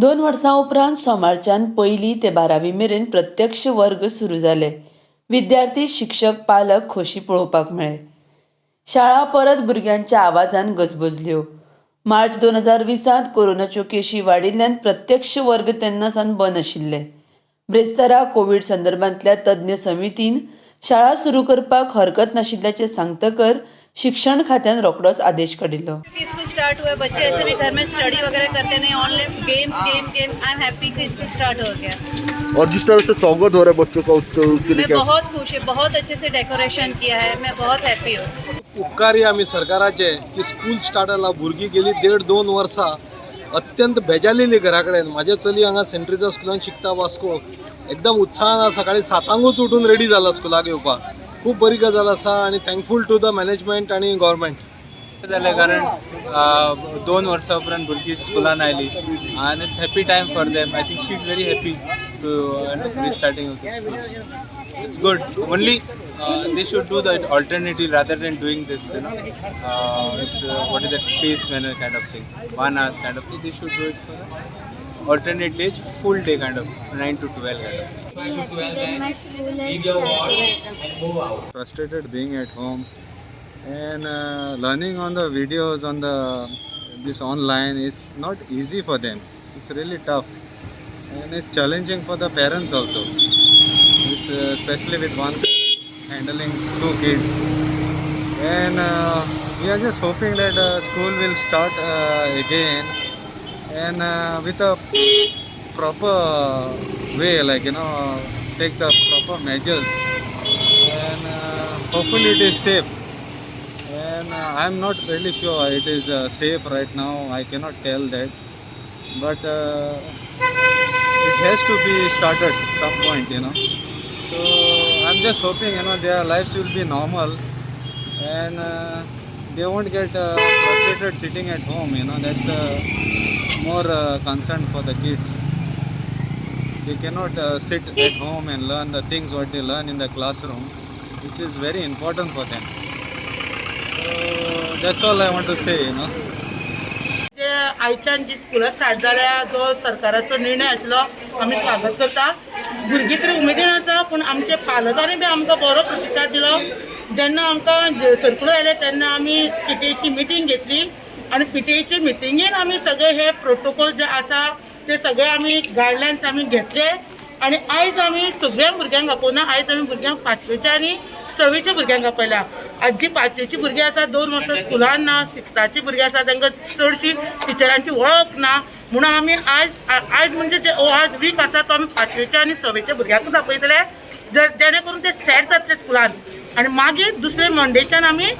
2 वर्सां उपरांत सोमारच्यान पयली ते 12वी मेरेन प्रत्यक्ष वर्ग सुरू जाले. विद्यार्थी, शिक्षक, पालक खोशी पळोवपाक मेळ्ळे. शाळा परत भुरग्यांच्या आवाजान गजबजल्यो. मार्च 2020त कोरोनाच्यो केशी वाडिल्ल्यान प्रत्यक्ष वर्ग तेन्ना सावन बंद आशिल्ले. ब्रेस्तारा कोवीड संदर्भांतल्या तज्ञ समितीन शाळा सुरू करपाक हरकत नाशिल्ल्याचें सांगतकर शिक्षण खात्यान रोखडोच आदेश काडिल्लो. स्कूल स्टार्ट हुआ है. बच्चे ऐसे भी घर में स्टडी वगैरह करते नहीं, online games, game, game. I am happy कि स्कूल स्टार्ट हो गया. और जिस तरह से स्वागत हो रहा है बच्चों का, उसके उसके लिए मैं क्या? बहुत खुश है. बहुत अच्छे से डेकोरेशन किया है. मैं बहुत हैप्पी हूँ. उपकारी आमी सरकाराचे की स्कूल स्टार्ट जाला. भुरगीं गेली देड दोन वर्सां अत्यंत बेजारलेली घरा कडेन. म्हाजें चली हांगा सेंट ट्रिजा स्कुलान शिकता वास्को. एकदम उत्साहान सकाळी 7 कांकूच उठून रेडी जाला स्कुलाक येवपाक. खूब बरी गजाल आसा आनी थँकफूल टू the management आनी गव्हर्मेंट. जालें, कारण 2 वर्सां उपरांत भुरगीं स्कुलान आयली आनी it's happy time for them. I think she is very happy to restarting of the school. It's good. Only they should do that alternative rather than doing this. It's what is that, phase manner kind of thing, 1 hours kind of thing. They should do it for alternate days, full day kind of, 9 to 12 kind of. Happy that my school has started. Frustrated being at home and learning on the videos on the this online is not easy for them. It's really tough and it's challenging for the parents also, especially with one parent handling two kids. And we are just hoping that school will start again and with a proper way, like take the proper measures and hopefully it is safe. And I'm not really sure it is safe right now. I cannot tell that, but it has to be started some point. So I'm just hoping their lives will be normal and they won't get frustrated sitting at home. That's more concern for the kids. They cannot sit at home and learn the things what they learn in the classroom, which is very important for them. So that's all I want to say. जे आयच्यान जी स्कुलां start जाल्या, जो सरकाराचो निर्णय आशिल्लो, आमी स्वागत करता. भुरगीं तरी उमेदीन आसा, पूण आमच्या पालकांनी बी आमकां बरो प्रतिसाद दिलो. जेन्ना आमकां सर्कुलर आयलें तेन्ना आमी पीटीएची मिटींग घेतली आनी पीटीएचे मिटिंगेन आमी सगळे हे प्रोटोकॉल जे आसा ते सगळे आमी गायडलायन्स आमी घेतले आनी आयज आमी सगळ्या भुरग्यांक आपोवना. आयज आमी भुरग्यांक पांचवेच्या आनी सवेच्या भुरग्यांक आपयल्या. आज जी पांचवेची भुरगीं आसा, 2 वर्सां स्कुलान ना. सिक्स्थाची भुरगीं आसा, तांकां चडशी टिचरांची वळख ना. म्हणून आमी आयज आयज म्हणजे जे हो आज वीक आसा तो आमी पांचवेच्या आनी सवेच्या भुरग्यांकूच आपयतले, जेणे करून ते सेट जातले स्कुलान. आनी मागीर दुसरे मंडेच्यान आमी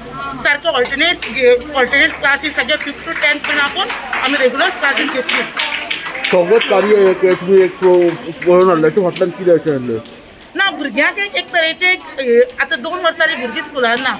सारके ऑल्टरनेट्स क्लासीस सगळे फिफ्थ टू टेंथ पर्यंत आपूण आमी रेगुलर क्लासीस घेतली. स्वागत कार्य एक एक तुम्ही एक पळोवन हाडलें, तेच्या फाटल्यान कितें अशें आहलें? ना, भुरग्यांक एक एक तरेचे आतां 2 वर्सां भुरगीं स्कुलान ना,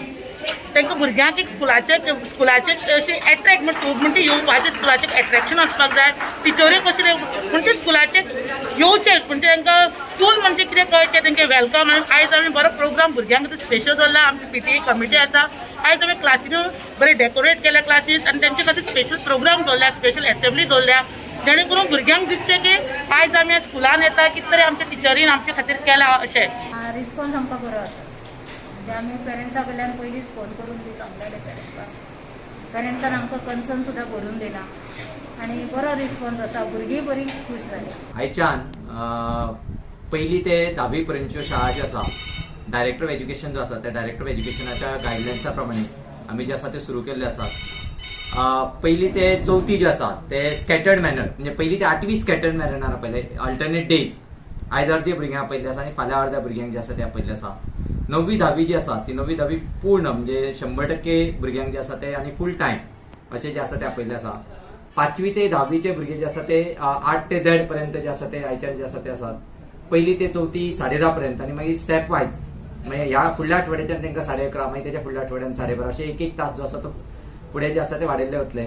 तांकां भुरग्यांक एक स्कुलाचे स्कुलाचे अशें एट्रेक्ट म्हणजे येवपाचें स्कुलाचें एट्रेक्शन आसपाक जाय. टिचरी कशें म्हणजे स्कुलाचे येवचें, म्हणजे तांकां स्कूल म्हणजे कितें कळचें, तेंचें welcome. आनी आयज आमी बरो प्रोग्राम भुरग्यांक खातीर स्पेशल दवरला. आमची पीटीए कमिटी आसा. आयज आमी क्लासीनूय बरें डेकोरेट केल्या क्लासीस आनी तेंचे खातीर स्पेशल प्रोग्राम दवरल्या, स्पेशल एसेंब्ली दवरल्या, जेणे करून भुरग्यांक दिसचें की आयज आमी स्कुलान येता, कितें तरी आमच्या टिचरीन आमचे खातीर केलां अशें. रिस्पॉन्स आमकां बरो आसा. म्हणजे आमी पेरंट्सा कडल्यान पयलींच फोन करून बी सांगलेले पेरंट्सांक. पेरंट्सान आमकां कन्सर्न सुद्दां बरोवन दिला आनी बरो रिस्पॉन्स आसा. भुरगीं बरी खूश जाली. आयच्यान पयली ते धावी पर्यंतच्यो शाळा ज्यो आसा, डायरेक्टर ऑफ एज्युकेशन जो आसा त्या डायरेक्टर ऑफ एज्युकेशनाच्या गायडलायन्सा प्रमाणे आमी जे आसा ते सुरू केल्ले आसात. पयली ते चवथी जे आसा ते स्कॅटर्ड मॅनर, म्हणजे पयली ते आठवी स्कॅटर्ड मॅनरान आपयले. अल्टरनेट डेज, आयज अर्दे भुरग्यांक आपयल्ले आसा आनी फाल्यां अर्द्या भुरग्यांक जे आसा ते आपयल्ले आसा. णव्वी धावी जी आसा ती णव्वी धावी पूर्ण म्हणजे 100% भुरग्यांक जे आसा ते आनी फूल टायम अशें जे आसा ते आपयल्ले आसा. पांचवी ते धावीचे भुरगे जे आसा ते 8 ते 1.5 पर्यंत जे आसा ते आयच्यान जे आसा ते आसात. पयली ते चवथी 10:30 पर्यंत आनी मागीर स्टेप वायज, मागीर ह्या फुडल्या आठवड्याच्यान तांकां 11:30, मागीर त्याच्या फुडल्या आठवड्यान 12:30, अशे एक एक तास जो आसा तो फुडें जे आसा ते वाडयल्ले वतले.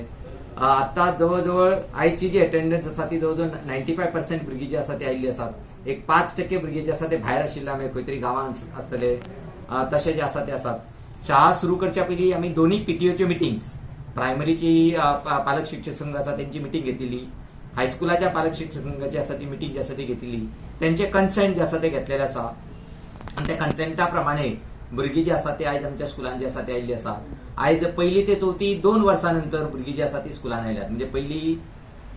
आतां जवळ जवळ आयची जी अटेंडन्स आसा ती जवळ जवळ 95% भुरगीं जी आसा ती आयिल्ली आसात. एक 5% भुरगीं जे आसा ते भायर आशिल्ले, आमी खंय तरी गांवांत आसतले, तशे जे आसा ते आसात. शाळा सुरू करच्या पयलीं आमी दोन्ही पीटीओच्यो मिटिंग्स, प्रायमरीची पालक शिक्षक संघ आसा तेंची मिटींग घेतिल्ली. हायस्कुलाच्या पालक शिक्षक संघाची आसा ती मिटींग जी आसा ती घेतिल्ली, तेंचे कन्सेंट जे आसा ते घेतलेले आसा आनी त्या कन्सेंटा प्रमाणे भुरगीं जी आसा ती आयज आमच्या स्कुलान जी आसा ती आयिल्ली आसा. आयज पयली ते चवथी 2 वर्सां नंतर भुरगीं जी आसा ती स्कुलान आयल्यात. म्हणजे पयली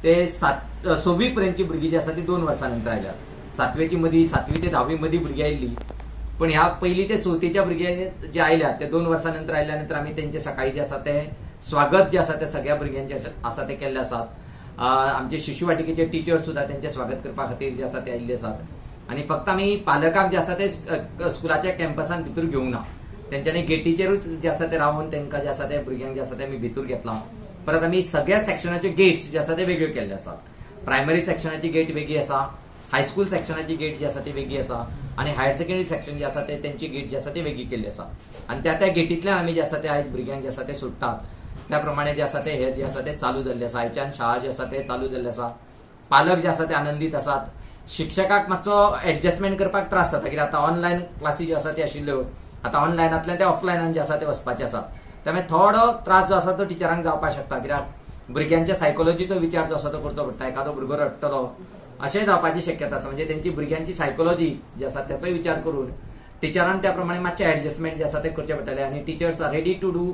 ते 6वी पर्यंतची भुरगीं जी आसा ती 2 वर्सां नंतर आयल्यात. 7वेची मदीं 7वी ते 10वी मदीं भुरगीं आयिल्ली, पण ह्या पयली ते चवथीच्या भुरगे जे आयल्यात ते 2 वर्सां नंतर आयल्या नंतर आमी तेंचे सकाळी जे आसा ते स्वागत जे आसा ते सगळ्या भुरग्यांचे आसा ते केल्ले आसात. आमचे शिशुवाटिकेचे टिचर सुद्दां तेंचे स्वागत करपा खातीर जे आसा ते आयिल्ले आसात. आनी फक्त आमी पालकांक जे आसा ते स्कुलाच्या कॅम्पसान भितर घेवंक ना, तेंच्यांनी गेटीचेरूच जे आसा ते रावन तेंकां जे आसा ते भुरग्यांक जे आसा ते आमी भितर घेतला. परत आमी सगळ्या सेक्शनाचे गेट्स जे आसा ते वेगळे केल्ले आसात. प्रायमरी सेक्शनाची गेट वेगळी आसा, हायस्कूल सेक्शनाची गेट जी आसा ती वेगळी आसा आनी हायर सेकंडरी सेक्शन जे आसा ते तेंची गेट जी आसा ती वेगळी केल्ली आसा. आनी त्या त्या गेटींतल्यान आमी जे आसा ते आयज भुरग्यांक जे आसा ते सोडटात. त्या प्रमाणे जे आसा ते हे जे आसा ते चालू जाल्ले आसा. आयच्यान शाळा जे आसा ते चालू जाल्ले आसा. पालक जे आसा ते आनंदीत आसात. शिक्षकाक मातसो एडजस्टमेंट करपाक त्रास जाता, कित्याक आतां ऑनलायन क्लासी ज्यो आसा त्यो आशिल्ल्यो, आतां ऑनलायनांतल्यान ते ऑफलायनान जे आसा ते वचपाचे आसा. त्यामुळे थोडो त्रास जो आसा तो टिचरांक जावपाक शकता, कित्याक भुरग्यांच्या सायकोलॉजीचो विचार जो आसा तो करचो पडटा. एखादो भुरगो रडटलो अशें जावपाची शक्यता आसा. म्हणजे तेंची भुरग्यांची सायकोलॉजी जी आसा तेचोय विचार करून टिचरान त्या प्रमाणे मातशें एडजस्टमेंट जे आसा ते करचें पडटलें. आनी teachers are ready to do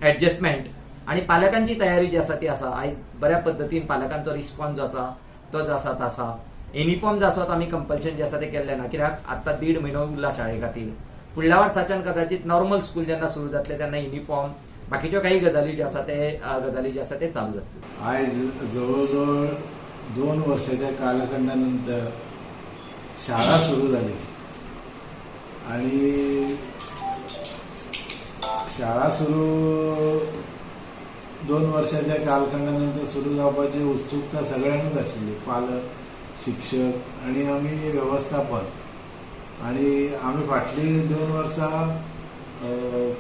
adjustment. आनी पालकांची तयारी जी आसा ती आसा. आयज बऱ्या पद्दतीन पालकांचो रिस्पॉन्स जो आसा तो जो आसा तो आसा. युनिफॉर्म जो आसा तो आमी कंपल्शन जे आसा ते केल्लें ना, कित्याक आतां 1.5 म्हयनो उरला शाळे खातीर. फुडल्या वर्साच्यान कदाचित नॉर्मल स्कूल जेन्ना सुरू जातलें तेन्ना युनिफॉर्म बाकीच्यो काही गजाली ज्यो आसा ते गजाली ज्यो आसा ते चालू जातल्यो. आयज जवळ जवळ 2 वर्साच्या कालखंडानंतर शाळा सुरू जाली आणि शाळा सुरू 2 वर्षाच्या कालखंडानंतर सुरू जावपाची उत्सुकता सगळ्यांकूच आशिल्ली, पालक, शिक्षक आणि आमी वेवस्थापन. आणि आमी फाटलीं 2 वर्सां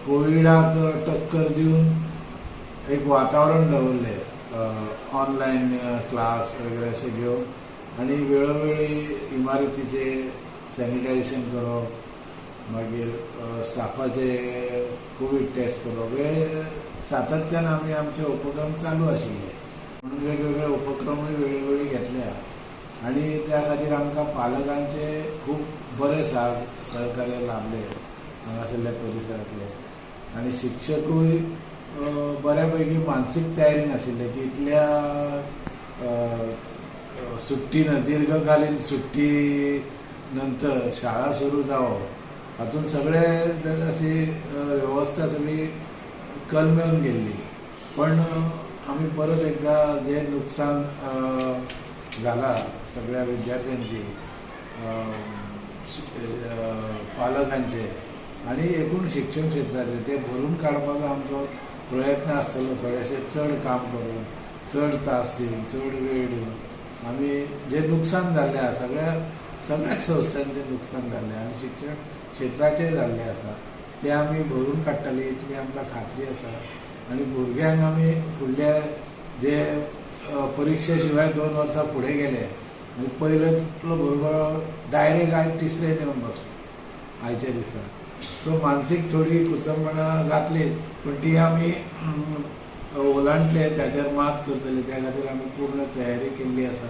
कोविडाक टक्कर दिवन एक वातावरण दवरलें, ऑनलायन क्लास वगैरे अशें घेवन आनी वेळोवेळी इमारतीचे सॅनिटायझेशन करप, मागीर स्टाफाचे कोवीड टेस्ट करप, हे सातत्यान आमी आमचे उपक्रम चालू आशिल्ले. म्हणून वेगवेगळे उपक्रमूय वेळोवेळी घेतल्या आनी त्या खातीर आमकां पालकांचे खूब बरें सहकार्य लाभलें हांगासरल्या परिसरांतले. आनी शिक्षकूय बऱ्या पैकी मानसीक तयारी नाशिल्ले की इतल्या सुट्टी न दीर्घकालीन सुट्टी नंतर शाळा सुरू जावप हातून सगळे अशी वेवस्था सगळी कलमेवन गेल्ली. पण आमी परत एकदा जे नुकसान जाला सगळ्या विद्यार्थ्यांची, पालकांचे आनी एकूण शिक्षण क्षेत्राचे ते भरून काडपाचो आमचो प्रयत्न आसतलो. थोडेशें चड काम करून, चड तास दिवन, चड वेळ दिवन आमी जे नुकसान जाल्लें आसा सगळ्या सगळ्याच संस्थांचें नुकसान जाल्लें आनी शिक्षण क्षेत्राचें जाल्लें आसा तें आमी भरून काडटले इतली आमकां खात्री आसा. आनी भुरग्यांक आमी फुडल्या जे परिक्षे शिवाय 2 वर्सां फुडें गेले, म्हणजे पयलो भुरगो डायरेक्ट आयज तिसरेन येवन बसलो आयच्या दिसा. सो मानसीक थोडी कुचंबणा जातली, पूण ती आमी ओलांडले, ताचेर मात करतले, त्या खातीर आमी पूर्ण तयारी केल्ली आसा.